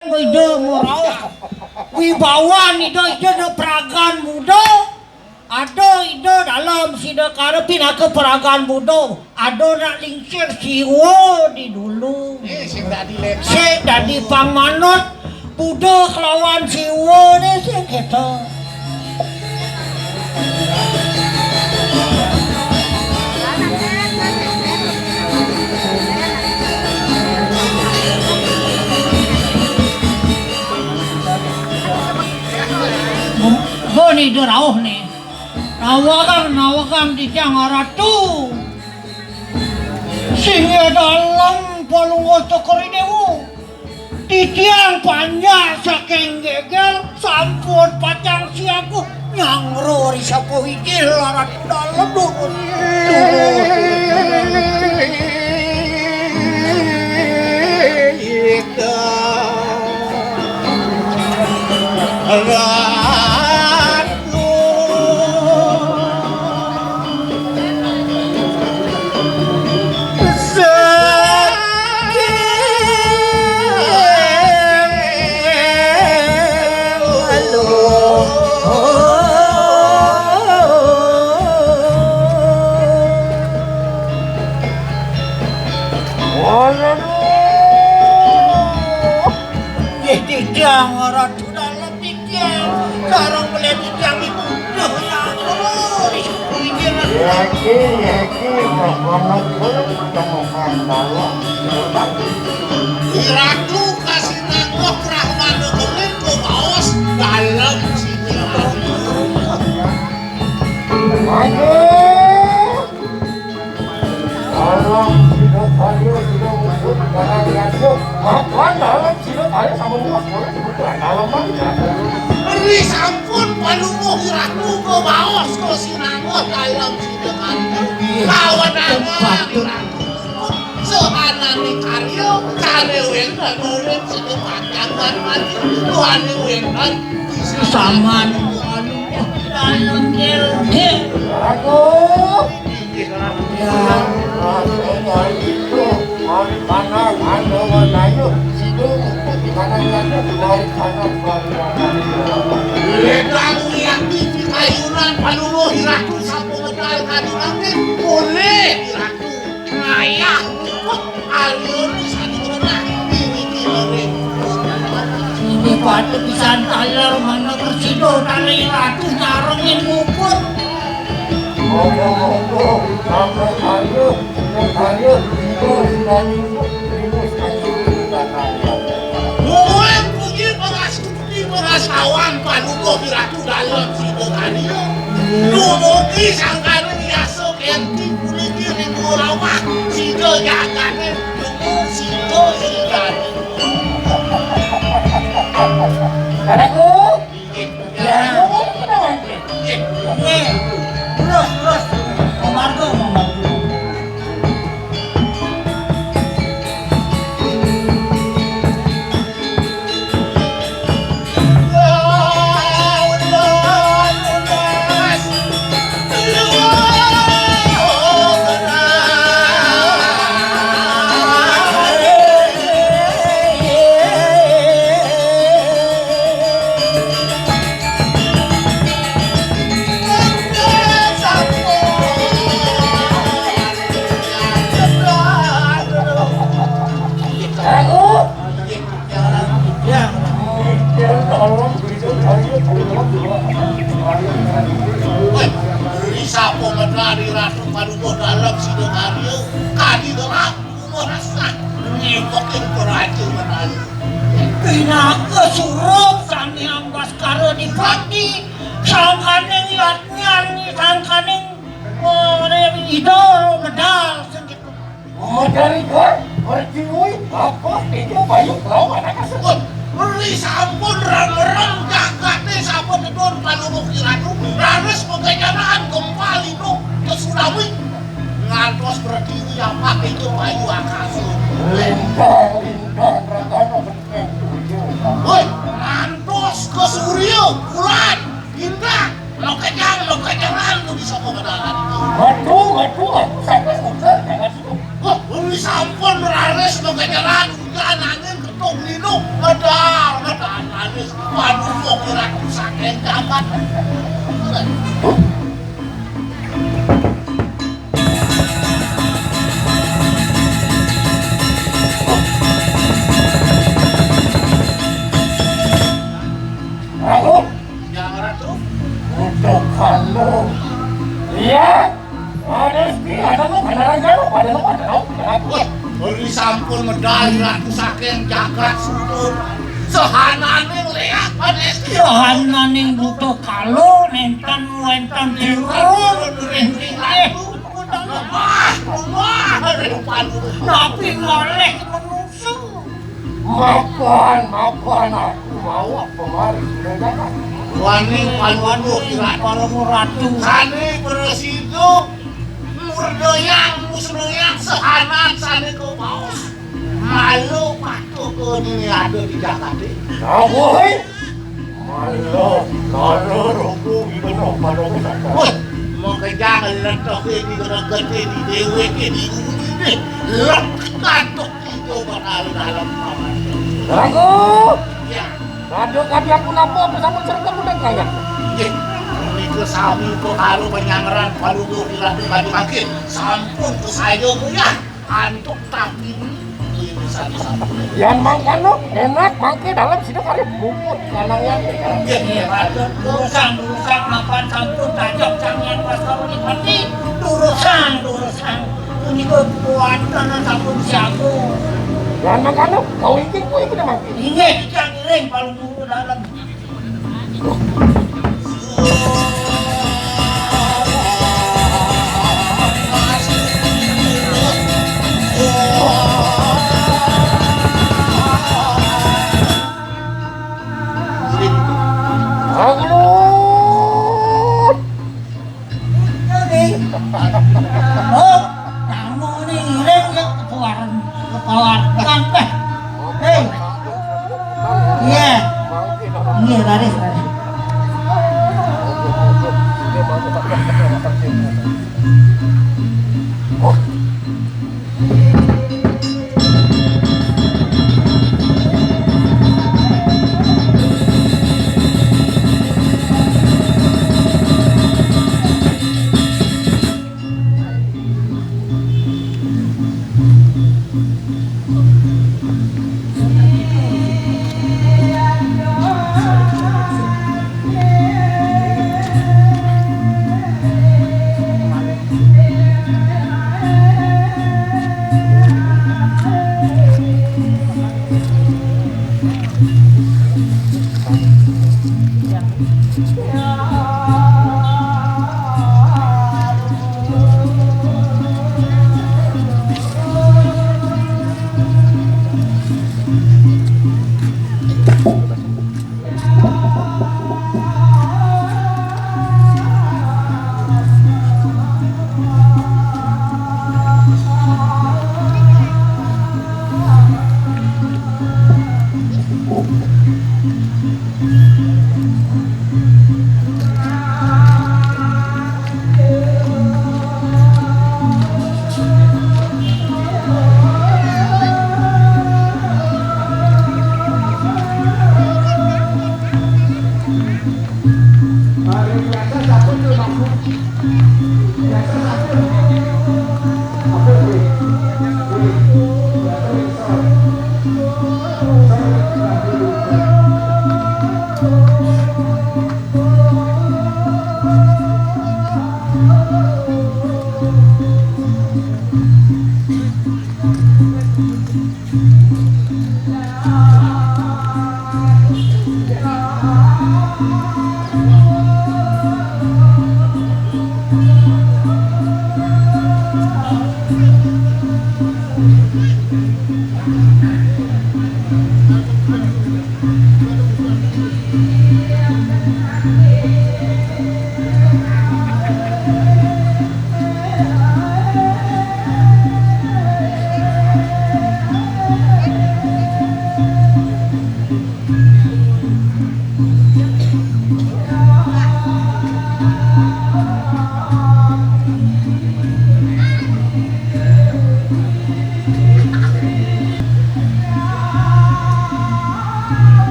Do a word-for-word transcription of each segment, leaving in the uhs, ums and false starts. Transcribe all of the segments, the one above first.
Ida murah. Wibawan ida, ida da peragan muda. Ada ida dalam sida kara pinaka peragan muda. Ada nak lingsir siwa di dulu. Eh, sing dadi lepas. Sing dadi pangmanut Buddha kelawan siwa ni sing kita. Bo ni ida rauh ni. Nawagang, nawagang titiang Ratu. Singgih dalam Palungguh Cokor Dewa. Titiang panjak saking geger sampun pacang siaga nyangro ri sapa wiji larat dalem durus. Nggih, titiang Ratu Dalem, titiang. Sareng mlih titiang ibu. Duh, ya ampun. Iki, iki, pokoknya kuwi temukan dalam. Ratu kasih nangkep Rahwana Kelir, kok kaos dalam sini. Aduh. Dalam sida kaya sida wujud, dalam raja. Makan dalam sida kaya sama luas, boleh sebut dalam mangga. Ri sampun Palungguh Ratu kebaos kesinangun dalam sida kaya. Lawan tempat Ratu. Sehanane karya, kare wenten urip sida panjang mati. Tuhane wenten. Saman Palungguh dalam kelke. Aduh. Lekang uyati pikayunan Palungguh Ratu sampun medal kadi mangkin, boleh Ratu. Ngayah, alun sadi cenah, diwiti lere. Ini patut pisan taler mana kersido tanah Ratu nyarengin ngukur. Monggo-monggo, sampai saya, sampai saya, itu sudah nyuruh, nyuruh sekali. Muhun puji pangastuti pangasawan Palungguh Ratu Dalem sida kadi. Dumugi sangkana biasa kenti puniki ring rawah sida jagane, sida sidane. Kadaku. Ya. Terus, terus. Memarga, memarga. Weh, ri sapa menari Ratu Palungguh Dalem sida karya, kadi delap kumerasah, ngepokin peraja menari. Pinaka surup Sang Hyang Baskara Dipati, sangkaning yadnyan, sangkaning, eh, ida medal sing kita. Madarika, pertiwi, apa, itu bayu, kau anak kasebut. Beri sampun rem-rem jagate sampun tedun Palungguh Ratu, raris pegajaran gempal itu ke Sulawi. Ngantos pertiwi apa itu bayu akasa. Lintang, lintang, ragana betul. Woi, ngantos ke surya, bulan, bintang, makejang, makejangan, nu bisa pemadalan. Waduh, waduh, aku sampai udah, jangan sibuk. Wah, uli sampun raris makejangan, ujan angin ketung linu, ada Aku? Yang Ratu? Untuk kamu. Iya. Ada sih, ada lo, ada aja lo, ada lo, ada lo, ada lo. Wah, beri sampun medal Ratu saking jagat Sundun. Sehananing liak, ada sih. Sehananing buta kala nenten wenten dirun ring titih. Wah, wah, rupane. Napi malih menungsa? Mapan, mapan aku mau pemari. Waning panuwun Ratu. Panuwun Ratu. Sane prasida murdayang musnayang sehanan sane kabaos. Malu patuh kene ada di jagate. Nawoi. Malu, malu ruku ibu no pada kita. Woi, mau kejang letok ini kena gede di dewe ke di ulu ini. Letok kantuk itu bakal dalam paman. Ragu. Ya. Ragu kami aku napa apa sama cerita udah kaya. Nggih. Niku sami kok karo penyangran palu kok dilatih bagi makin. Sampun ku saya ya. Antuk tapi ini satu-satu. Yan mangkano enak mangke dalam sida kare puput lanang yan. Nggih, nggih, Raden. Durusang, durusang, mapan sampun tajak samian pas karo nikmati. Durusang, durusang. Punika kuwatan sampun siaga. Yan mangkano kau iki kuwi kita mangke. Inggih, titiang iring palungguh dalam. Oh, kamu ini ngiring ya keluaran, keluaran teh. Hei. Iya. Iya, laris, laris.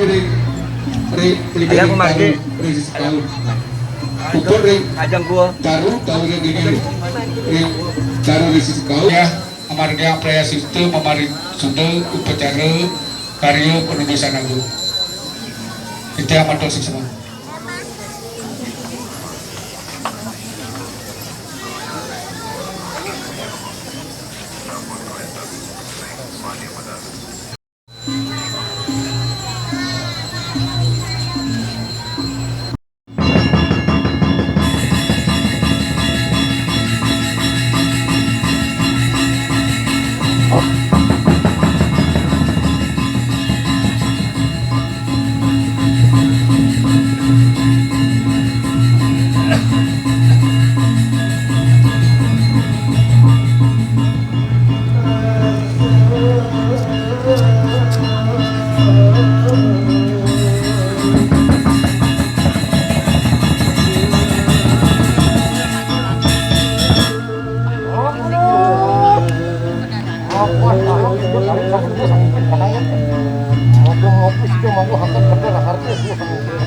Ri, ri, ri, Ada aku mangke. Ri, ri, ri, ri, Ukur ri, Ajang gua. Taru, tahu ri, ri, ri, ri, taru ri, ri, ri, ya, amarga praya sustu, mamari suda upacara karya penudusan agung. Kita matur suksma. Ngopi-ngopi sudah mangga hantam kerja lah, artinya sudah.